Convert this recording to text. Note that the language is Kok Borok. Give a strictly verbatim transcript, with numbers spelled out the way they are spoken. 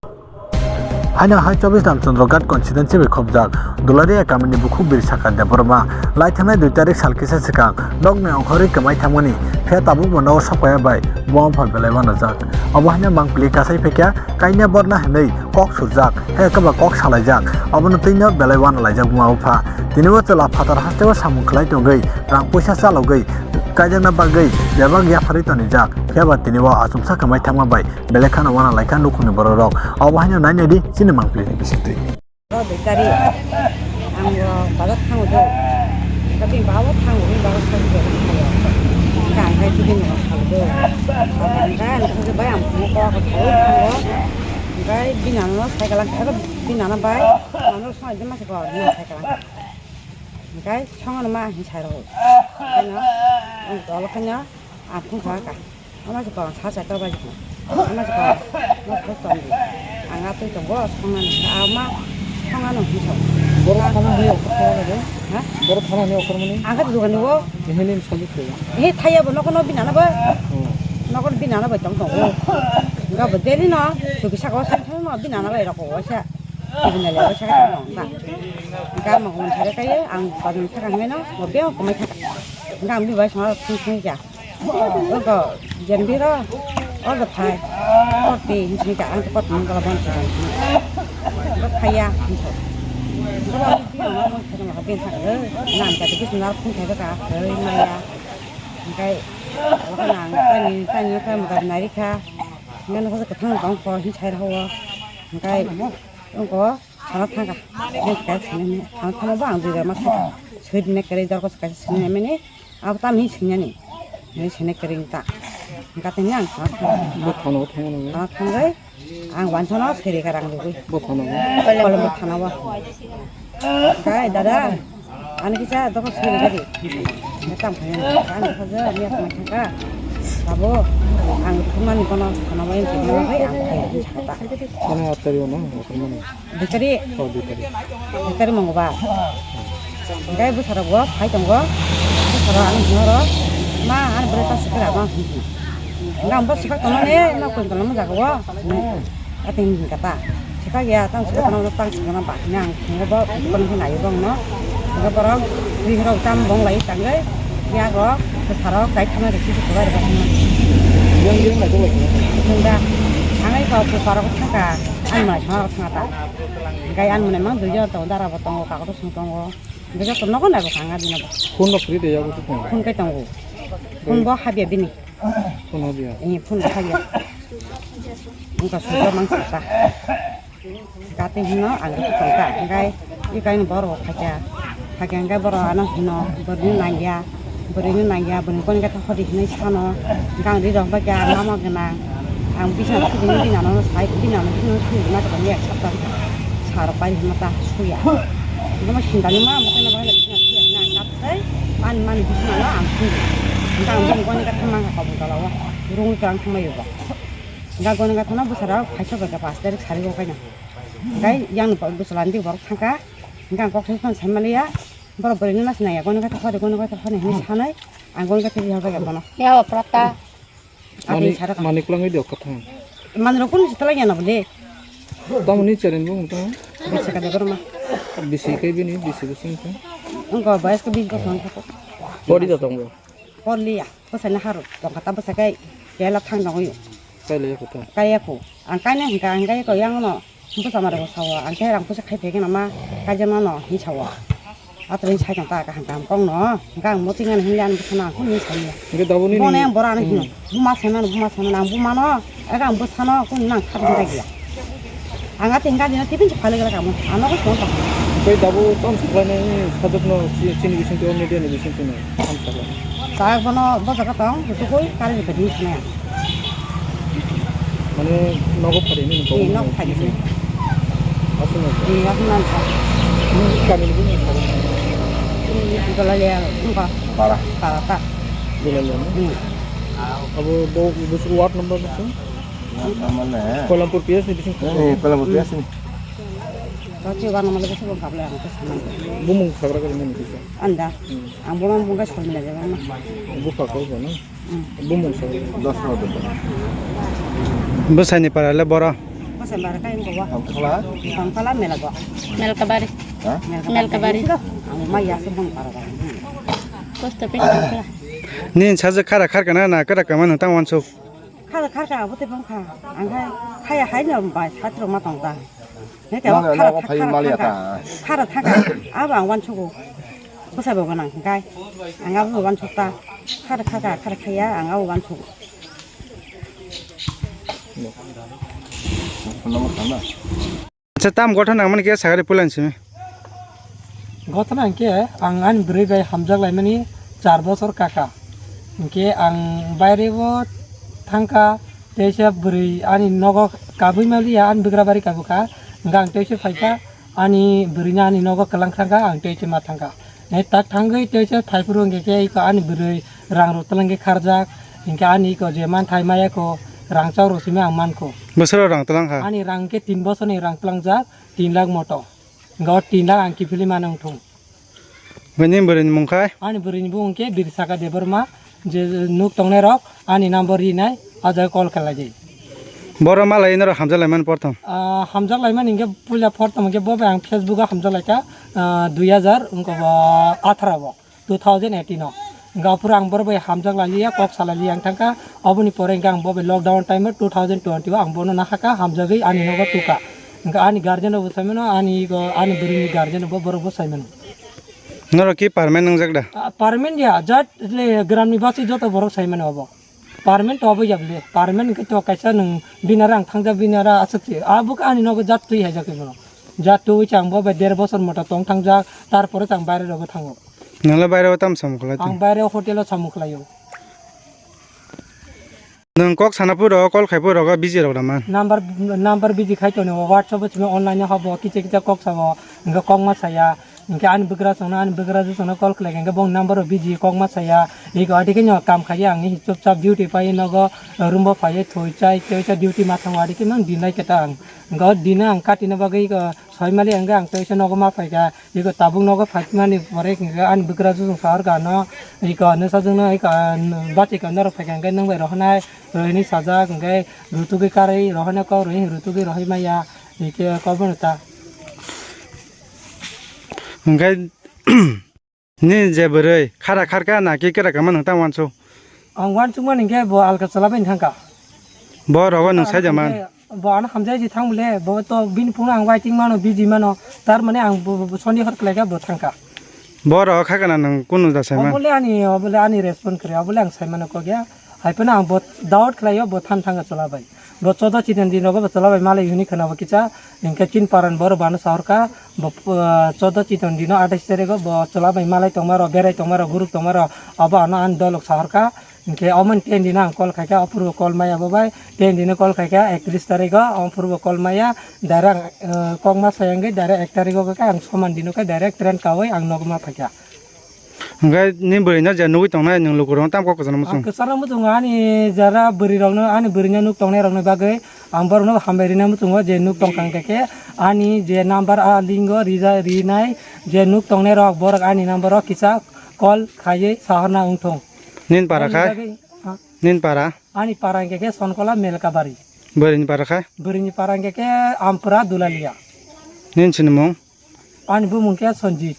Haino hai chobbish Ramchandra Ghat constituency bai khobjak Dularia kamini bukhuk Birsakha Debbarma lai thangnai dui tarik sal kisa swkang nokni ongkhorwi kwmai thangmani, phiya tabukbo nogo sokpaiya bai buma bupha belai uanajak. Obo haino mangpili kasai phaikha, kaina borna hinwi kok surjak, hai khe ba kok salaijak, obono twino belai uanalaijak buma bupha. Tini o chwla phatar hasteo samung khlai tongwi rang puisa chalogwi kaijakna bagwi bebak yapharwi tonijak, phiya ba tini o achomsa kwmai thangma bai belai kheno uanalaikha nukhungni bororok. Obo haino nai naidi chini mangpilini bisingtwi. O dui tarik ang bo bazar thango do. Tapi bawo thango, ni bawo thango do. Ka ang kai tibin no thango do. Ang kai ang thango bai ang mo ko ko thango. Ang kai bini ano sai kalang, bini ano bai ano sai de ma ko ni sai kalang. Ang kai song ano ma hin sai ro. Ano ang dol khanya ang thung kha ka. Ama se kong sa sa to ba ji. Ama se kong. Mo ko tong ji. Ang atwi tongo, songani. Ama songano hinso. Borok thana hai okor thana nai. Ha? Borok thana hai okor mani. Ang kha dugan wo. Ehe nim sali khe. He thaya bo nokono binana ba. Oh. Nokono binana ba tong tongo. Ga bo deli no. Suki saka wa song thang no binana ba roko wa sa. Binana le wa sa ka no. Ga mo gon thare kai ang ba dun thang no. Mo be ko mai thang. Ga mi ba sa thang thang ja. Ogo, jendiro, ogo phai. Koti, hinchini ka, ang koti mangala bon sa. Ogo phaiya, hincho. Ogo, ang koti mangala bon sa, ben sa, eh, nan ka, dikit nar phun khai ka, eh, maya. Engkai, ogo nang, tani, tani, tani, mangala nari kha. Ngan ko sa kathang bang ko, hinchai rawo. Engkai, ogo, Sana thangka. Bini kai sini. Sana thangma ba ang dui jar ma thangka. Sui dine kere dor ko saka sini mene. Abo tam hi sini ni. Ni sini kere ta. Engka tini ang sana thangka. Bo thano thangma nang. Sana thangkai. Ang wan sana seri karang dugui. Bo thano. Kolom bo thano ba. Kai dada. Ani kisa doko sini gari. Tam khai. Ani kisa ni thangma thangka. Abo ang thumani kono thano ba yang thangka. Sana atari ono. Dui tarik. Oh, dui tarik. Dui tarik Mongolbar. Engkai bwsarok bo phai tongo. Bwsarok ano hino ro. Ma, ano bwrwi ta sikra ma hino. Engka ang bo sikra tongmani, no kung tongmani jaga o. Ati hingka ta. Sikra ya, tang sikra tongmani, tang sikra ba. Nang hino bo, kono hino ayo bong no. Engka borok, ri hino tam bong lai tangwi. Ya go, bwsarok kai thangna rikhi sikra ba. Yang yang lai to lai. Hingka, ang ai kau bwsarok thangka. Ani mwnai songna rok thangka ta. Gai ani mwnai mang dui jon tongo, dara bo tongo, kakoto song tongo. Gai joto nogo nai bo kanga dina bo. Phone rok kwrwi de yago to tongo. Phone kai tongo. Phone bo habya bini. Phone habya. Eh, phone bo habya. Wngkha sujak mang sakha. Gati hino ang rwkhe tongkha. Gai i kaino borok bo khaikha. Hakhe hwnkhe borok ano hino, bwrwino nangya, bwrwino nangya, bwrwini goni gata hodi hinwi sano, hwnkhe ang ri rok bai khe ang lama gwnang, ang bisina thubini binano sai, binano bini thubini ma tongmani ek sapta wngkha, sa rok pai hwnma ta suya. Hwnkhe ma sindani ma, ma tongna bagwi bisina thuya hwnwi ang kap sai, mani mani bisinano ang thuyo. Hwnkhe ang bini goni gata mankha kobong tola o, rungwi khe ang thangmani bo. Hwnkhe goni gata no bwsarok phaisa bai khe pash tarik sari o kaino. Hwnkhe yang bwsala ni borok thangkha, hwnkhe ang kok sai phano sai manliya. Borok bwrwini ma sinai ya, goni gata hori, goni gata hori hinwi sanai, ang goni gata rihor bai bono. Yawa prata. Ani mani, sara ka. Mani kwlangwi de kwthang. Mani rok kunu sitala ya na bole. Tamoni cheren bo wngtang. Bisi ka de gorma. Bisi kai bini, bisi bisi wngtang. Wngko boyos ko bis bosong thako. Pori da tong bo. Porliya, bwsai no harw tongkha ta bwsai kai kela thang tongwi. Kailai kho ta. Kaiya kho. Ang kaina hwnkha, ang kaiya kho yang no bwsa mare bo sao, ang khe rang puisa khai phai khe nama kaijak mano hin sao. Atwrwng sai tong ta kaham kaham kok no, hwnkha ang moting ani hinle ani bwsa no ang hwn hin sao. Hwnkhe dabo nini. Bono yang bora ano hino. Hmm. Buma sai mano, buma sai mano, ang buma no, ega ang bwsa no, kunu nang kha dong ta giya. Ang ati hingka dina tibin se phale gala kamo. Ano ko son ta. Tei dabo tam se khlainai sajwk no chi-, chini bising twi o media ni bising twi no tam se khlai. Chak bono bosa ka tong, tu koi kari ni beding sene. Mane nogo phari ni ko. Ni nok phari ni. Asu no. Ni asu nan sa. Ni kami ni ni. Ni dola le ngka. Para. Para ta. Dola le. Ni. Abo bo, bo ward number bo. Koilampur P S ni bising. Eh, Koilampur P S ni. Roti wana male bisi bong kaple ang kesan. Bumung sagra kali mani kisa. Anda. Hmm. Ang bumung bungka sol mila jaga na. Buka kau jana. Hmm. Bumung sagra. Bwsaini para le bora. Bose bar kai ko wa. Bangkhala? Bangkhala mela go. Melkabari. Ha? Melkabari. Melkabari. Ang ma ya se bang para ba. Post office Bangkhala. Nin sajak khara kharkana na kara kama nang tang wansuk. Khara kharka abo te bang kha. Ang khai khaya hai no bai satro ma tong ta. Ne te Nang khara nang phai khara mali kharka. Ata. Khara thaka. Abo ang wansugo. Bose bo nang kai. Ang abo wansugo ta. Khara kharka khara khaya ang abo wansugo. Acha tam gothon nang mani khe sagari pulan simi. Gothon ang khe ang ani bwrwi bai hamjak laimani char bosor kaka. Hingke ang baire o thangkha teisa bwrwi ani nogo kabui maliya ani bwgra bari kabukha. Hingke ang teisa phaikha ani bwrwini ani nogo kwlang thangkha ang teisa ma thangkha. Nai tak thangwi teisa phaiphuru hingke khe iko ani bwrwi rang rok twlangwi kharjak, hingke ani iko je manthai maya ko rang chao rok simi ang mankho. Bwswk rang twlang kha? Ani rang khe tin bosorni rang tlangjak, tin lakh moto. Hingke o tin lakh ang kiphilwi mano wngthung. Bini bwrwini mung khai? Ani bwrwini bumung khe Birsaka Debbarma. Je nuk tongnai rok ani number rinai, o jaga call khlai di. Boro malai norok hamjak laimani porthom? Ah, hamjak laimani hingke puila porthom hingke bo bai ang Facebook o hamjak laikha, ah, dui hajar wngkha bo atharo bo, two thousand eighteen o. Hingke aphuru ang boro bai hamjak lailiya, kok salailiya ang thangkha. Oboni pore hingke ang bo bai lockdown time o two thousand twenty o ang bono nahaka hamjagwi ani nogo tuka. Hingke ani guardian rok bo saimano, ani go, ani bwrwini guardian rok bo borok bo saimano. Norok ki permanent wngjak da? Ah, permanent ya, jat le gramni basi joto borok saimano obo. Permanent to obo ya bole. Permanent hingke to kaisa nwng binara ang thangjak binara aswk se. Abo khe ani nogo jat twi haijak khe bono. Jat twi se ang bo bai der bosor moto tong thangjak, tarpore se ang baire rogo thango. Nwng le baire o tam samung khlai tong? Ang baire o hotel o samung khlaio. Nwng kok sana phuru rogo call khai phuru rogo busy rok da man? Number, number busy khai tongo, WhatsApp o simi online o habo, kisa kisa kok sabo, hingke kok ma saya. Hingke ani bwkrajwkno, ani bwkrajwkno call khlai kha, hingke bong number o busy, kok ma saya. Iko adi khe no kam khaiya, ang chupchap duty pai nogo, room bo phaiwi thwi chai, tei duty ma thango, adi khe mang dinai khe ta ang. Hingke o dino ang katina bagwi iko soi mali hingke ang teisa nogo ma phaikha. Iko tabuk nogo phaikmani pore hingke ani bwkrajwk sahor kha no, iko nwsajwkno iko, ah, bachikha norok phaikha hingke nwng bai rohornai, rohini sajak hingke rutugwi karwi rohornai kok rohini rutugwi rohormaya. Hingke kok bono ta. Hingke nini je bwrwi khara kharka na ki kera kama nwng tang wansuk? Ang wansukmani hingke bo alka chwla bai thangkha. Bo rogo nwng saija man? Bo ano hamjai ji thang bole, bo to bini phone ang waiting mano, busy mano, tar mane ang bo, bo, bo soni hor khlai kha bo thangkha. Bo rogo kha kana nwng kunu da sai man? Obole ani, obole ani respond kre, obole ang sai mano kok ya. Hai phano ang bo doubt khlaio, bo than thangkha chwla bai. Bo chodo chiton dino bo chwla bai malai hwnwi khwnabo kisa, hingke chin paran borok bo ano sahorkha, bo, ah, chodo chiton dino athais tarikgo bo chwla bai malai tongmaro, berai tongmaro, guruk tongmaro, abo ano ani dolok sahorkha. Hingke omo ten dino ang call khaikha, o phuru call maya bo bai, ten dino call khaikha, ektrish tarikgo, o phuru call maya, direct, ah, kok ma sayangwi direct ek tarikgo khe ang soman dino khe direct train kawi ang nogo ma phaikha. Hingke ni bwrwino je nugwi tongnai nwng lukurokno tamo kok kwchangno muchung? Ang kwchangno muchungo ani jara bwrwirokno, ani bwrwino nuk tongnairokni bagwi ang borokno hambai rina muchungo je nuk tongkha hingke khe ani je number a lingo rija rinai je nuk tongnairok borok ani number o kisa call khaiwi sahorna wngthung. Nini para khai? Bagwi, ha? Nini para? Ani para hingke khe Sonkola Melkabari. Bwrwini para khai? Bwrwini para hingke khe Ampura Dulalia. Nini sinimung? Ani bumung khe Sanjit.